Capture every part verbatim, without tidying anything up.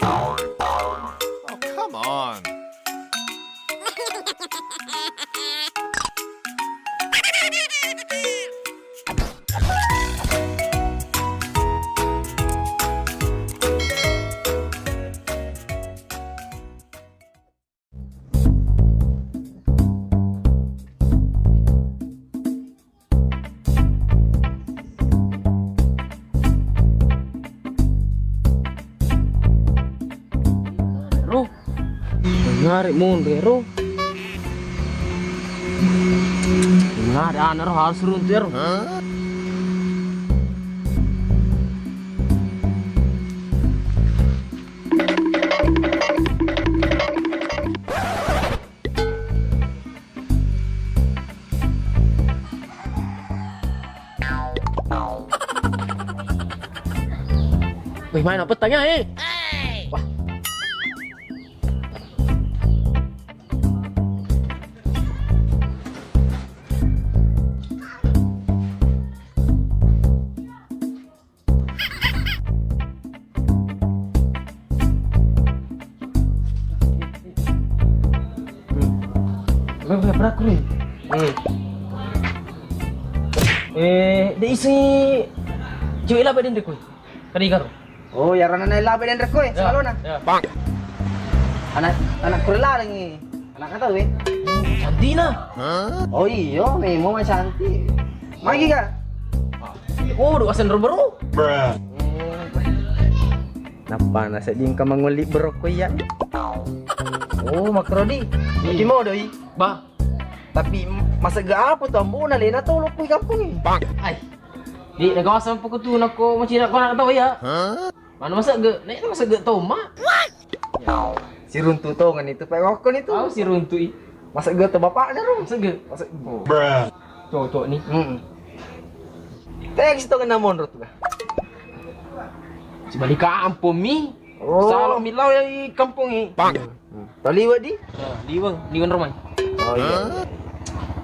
Oh, come on. Ro. Ngari mundur, Ro. Ngari anak, Ro, harus runtuh, Ro. Wih, main apa tanya, eh? Wah. Hmm. Weh, weh, berat ku ni. Hmm. Eh, dia isi cewek lah badan dia ku. Kari karo. Oh, ya, rana nai lah badan dia ku, eh, ya, selalu nah. Ya. Anak, anak kurela lagi. Anak kata, weh. Cantik nah. Oh, iyo, memang cantik. Magi kah? Oh, dua sen baru. Bruh. Napa nasa dingka mangulip bro ko iya? Oh, Mak Rodi. Iya. Berarti mau doi. Bah. Tapi masa ga apa tu ambo na lena tau loko i kampung ni. Ai. Di, na gawa sampo ko tu nako macam nak kau nak tau iya. Mana masa ga, na masa ga tau mak. Si runtu tongan itu, pak kokon itu. Au si runtu i. Masa ga tau bapak na ro. Masa ga. Masa. Bruh. Cocok ni. Hmm. Teks tongan na monro tu kah? Si balik kampung mi. Oh. Salo mi lao ya i kampung i. Tau liwat di? Liwang, liwang rumah. Oh iya.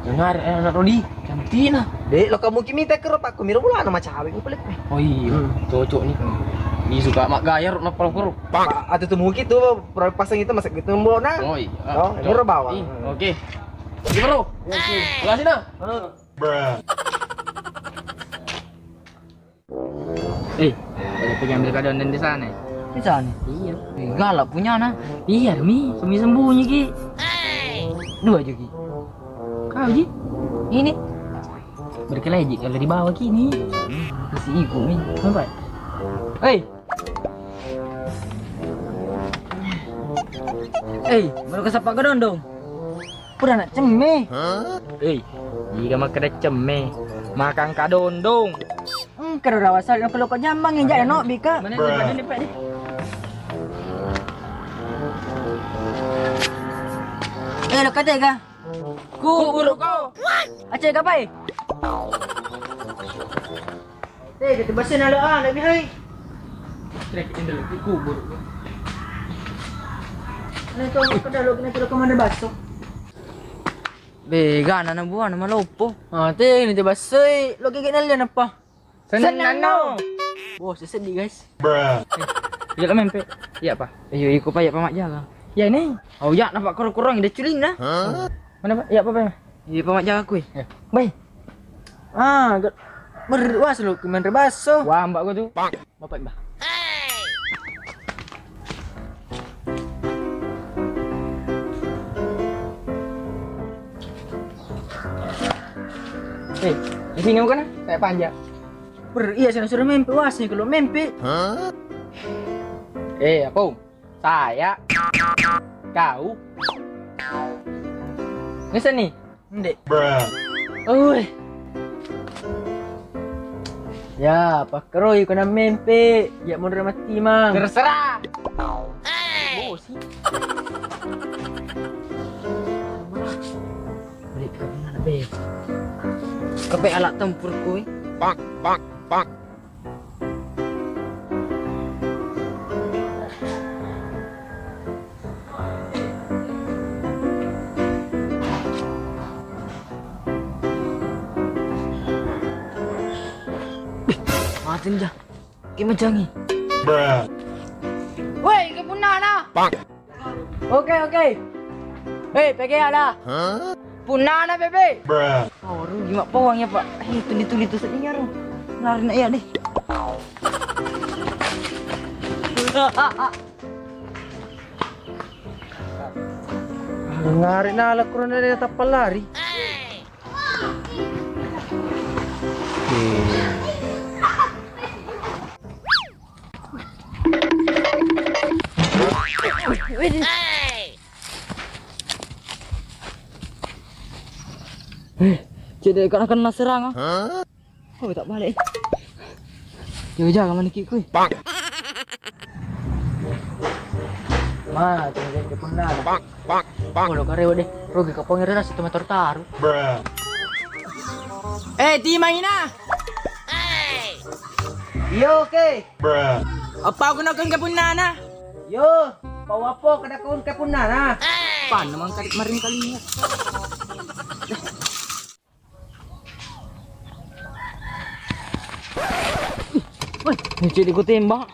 Dengar, eh, anak Rodi, cantik nah. Dek, lo kamu kimi tak kero pak ku miro bola nama cawe ku pelik. Oh iya, cocok ni. Ni suka mak gaya rok napal kero. Pak, atu tu muki tu, pasang itu masak gitu mbok nah. Oh iya. Oh, ini ro bawa. Oke. Ini bro. Oke. Belah sini nah. Bruh. Eh, ada pergi ambil kado dan di sana. Di sana? Iya. Eh, galak punya nah. Iya mi, sembunyi-sembunyi ki. Dua ji ki. Kau ji? Ini. Berkelahi ji kalau di bawah ki ni. Isi iku mi. Nampak? Eh. Eh, baru kesapa kau dong dong. Pura nak cemme. Eh, jika makan cemme, makan kadondong. Hmm, kero rawa sal, kalau kau jamang injak no bika. Mana ni, mana ni, Pak, ni? Eh, lo kata ga? Ku buruk kau. Aceh gapai? Eh, kita bahasa nalo ah, nak bihai. Trek in dalam kubur. Nah, kau kada lo kena kira kemana baso. Be, gana na buah na malopo. Ah, te ni te basoi, lo gigi na lian apa? Senang no. Wah, sesedih guys. Iya lo mempe. Iya apa? Ayo iko pa, iya pa mak jaga. Ya ni. Oh ya, nampak kurang-kurang ide culin nah. Mana pak? Iya apa pak? Iya pa mak jaga kui. Baik. Ah, ber was lo kuman rebaso. Wah, mbak gua tu. Bapak mbak. Eh, di sini bukan? Saya panjang. Ber, iya, saya suruh mempe, wah, sini kalau mempe. Eh, apa? Saya. Kau. Ngesan ni? Ndek. Oi. Ya, pakeroi kau na mempe. Ya, mundur mati mang. Terserah. Bosi. Beli kau na be. Kepe alat tempur kui. Pak, pak, pak. Mati jah. Ki majangi. Woi, ke punna na. Oke, oke. Hei, pege ala. Punna na, bebe. Oh, rugi mak pawang ya, Pak. Eh, tuli-tuli tu sedihnya, ru. Lari nak ya deh. Ngari na ala kurang dari tapal lari. Eh, cek dek kena, kena serang ah. Oh, tak balik. Jaga-jaga mana ki kui. Ma, tengok ke punna. Kalau karewa deh, rugi kapong rasa tu motor taruh. Eh, timang ina. Iyo, oke. Apa aku nak kau ke punna na? Yo, pau apa kena kau ke punna na? Pan memang kadik maring kalinya. Weh, ni cik ku tembak.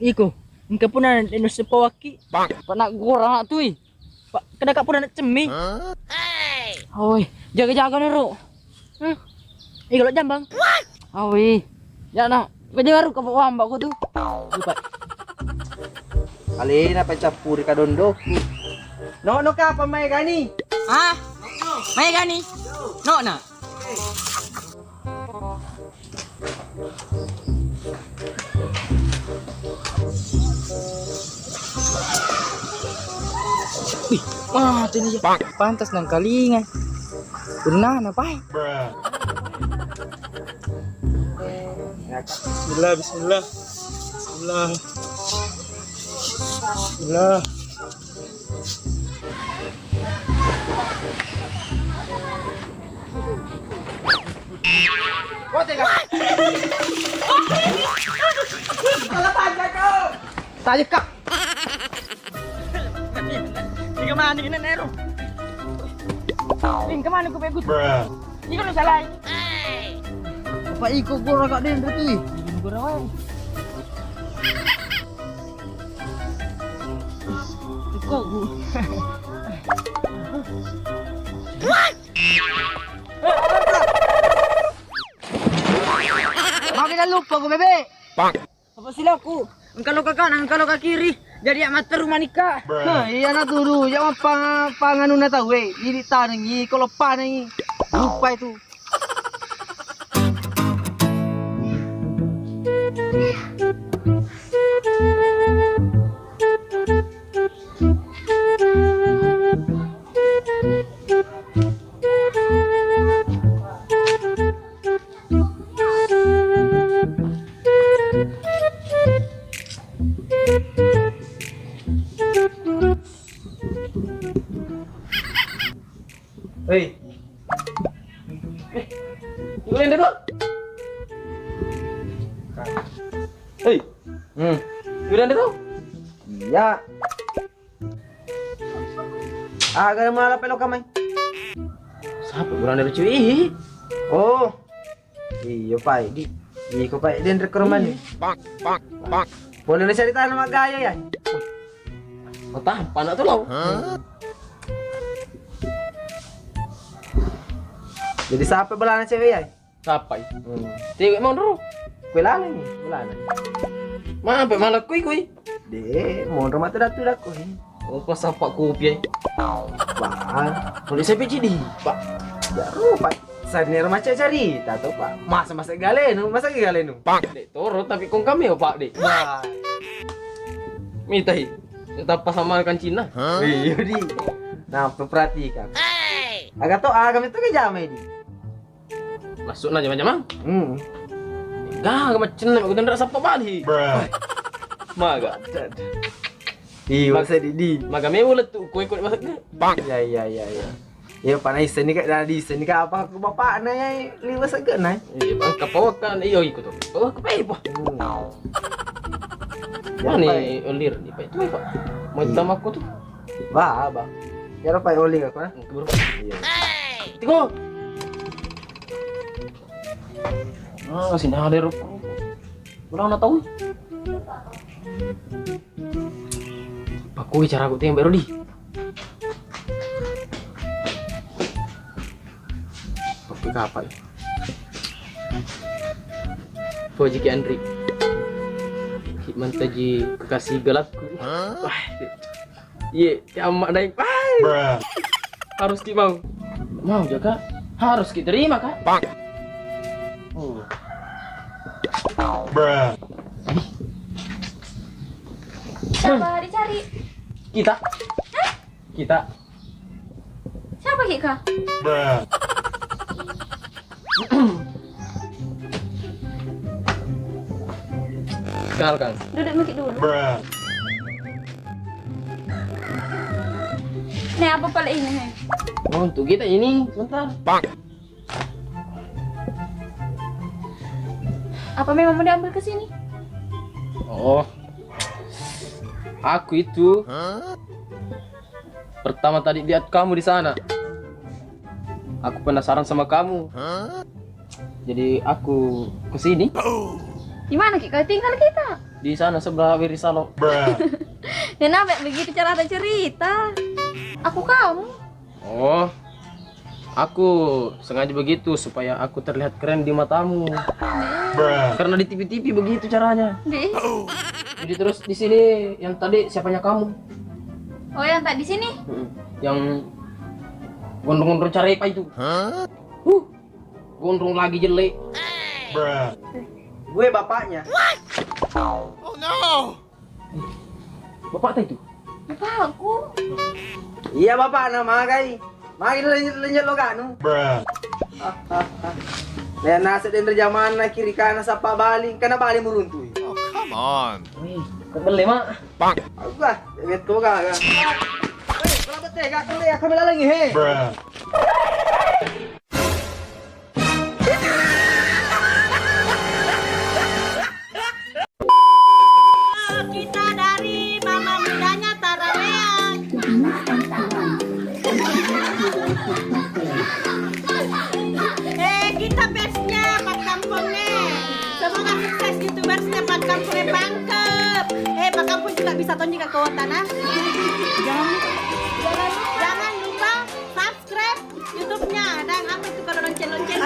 Iko, engka punna anu sepawaki. Pak nak gora nak tui. Pak, kena kak punna nak cemi. Oi, jaga-jaga ni, Ru. Hmm. Iko lo jambang. Oi. Ya nak. Kau jangan ruka wamba ko tu. Lupa. Alena pa campuri ka dondo. No, no ka apa mai gani? Hah? Mai gani? No na. Wih, mati ni. Pantas nang kalinga. Punna na pai. Bismillah, bismillah. Bismillah. Bismillah. Kau tega. Salah tanya kau. Tanya kau. Ini kemana ini, Nero? Ini kemana kau pegut? Ini kalau salah. Apa iko gora kak den tu? Ini gora weh. Iko gu. Mami dah lupa gue, bebek. Apa silaku? Engkau lo ke kanan, engkau lo ke kiri. Jadi ya mata rumah nikah. Nah, iya na tudu. Jangan pang panganu na tahu eh. Ini tanengi, kalau panengi. Lupa itu. Hei. Eh, ibu Lenda tu? Hei. Hmm. Ibu Lenda tu? Iya. Aga malah pelok kamai. Siapa kurang dari cewek? Oh. Iyo, pai di. Iko pai di, Andre, ke rumah ni. Pak, pak, pak. Boleh na cari tanah mak gaya ya. Kau tahan panak tu lau. Jadi siapa belana cewek ya? Siapa itu? Hmm. Cewek mau dulu. Kue lana ni, kue lana. Mana pe malah kui kui? Deh, monro mata datu dah kui. Oh, pas apa kopi eh? Wah, kalau saya peci di, Pak. Ya, rupa. Saya ni rumah cari, tak tahu, Pak. Masa, masa gale nu, masa gale nu. Pak, dek toro, tapi kong kami, Pak, dek. Wah. Mita hi. Tetap pas sama kan Cina. Hah? Iya, di. Nah, perhatikan. Agak tau, ah, kami tu ke jamai di. Masuk na jamang-jamang. Hmm. Gah, macam na, aku tendrak sapa balik. Maga. Ih, masa di, di. Maga mewah lah tu, kau ikut masak ke? Ya, ya, ya, ya. Ya, panas ni kak, dah di sini kak, apa aku bapak na ya, li masak ke na? Iya, bang, kapau kan, iyo, ikut tu. Oh, aku pay, Pak. Hmm. Mana ni olir ni, Pak? Itu, Pak. Mau hitam aku tu. Bah, bah. Ya, apa olir aku, ha? Oke, bro. Iya. Tiko. Ah, sini ada rokok. Orang na tahu. Pakoi cara ku tembak, Rodi. Pakai kapal. Poji ki Andri. Ki mantaji kekasih galakku. Wah. Iye, kiamat naik. Harus ki mau. Mau juga. Harus ki terima, Kak. Oh. Siapa dicari? Kita. Hah? Kita. Siapa ki kah? Kenalkan. Duduk maki dulu. Nih, apa pala ini, hei? Oh, untuk kita ini, sebentar. Apa memang mau diambil ke sini? Oh, aku itu pertama tadi lihat kamu di sana. Aku penasaran sama kamu. Jadi aku ke sini. Di mana ki kau tinggal kita? Di sana sebelah Wirisalo. Kenapa begitu cara cerita? Aku kamu. Oh, aku sengaja begitu supaya aku terlihat keren di matamu. Karena di T V-T V begitu caranya. Deh. Jadi terus di sini yang tadi siapanya kamu? Oh, yang tak di sini? Mm-mm. Yang gondrong-gondrong carepa itu. Huh, gondrong lagi jelek. Gue bapaknya. Oh no! Bapak tadi itu? Bapakku. Iya, bapak na magai. Magai lenjek, lenjek lo kanu. Lihat nasib dendra zaman na kiri kanan sapa bali, kena bali muruntu. Oh, come on. Wih, kebel, Mak. Aku kah? Betul kah? Weh, kalau betul kah? Kau lihat kamera lagi, he. Kita dari mama mudanya Taralean. Eh, kita bestnya Pak Kampung nih. Semoga sukses youtubersnya Pak Kampung nih, bangkep. Eh, Pak Kampung juga bisa tonjok ke kota, nah. Jangan, jangan lupa subscribe YouTube-nya dan apa itu kalau lonceng-lonceng.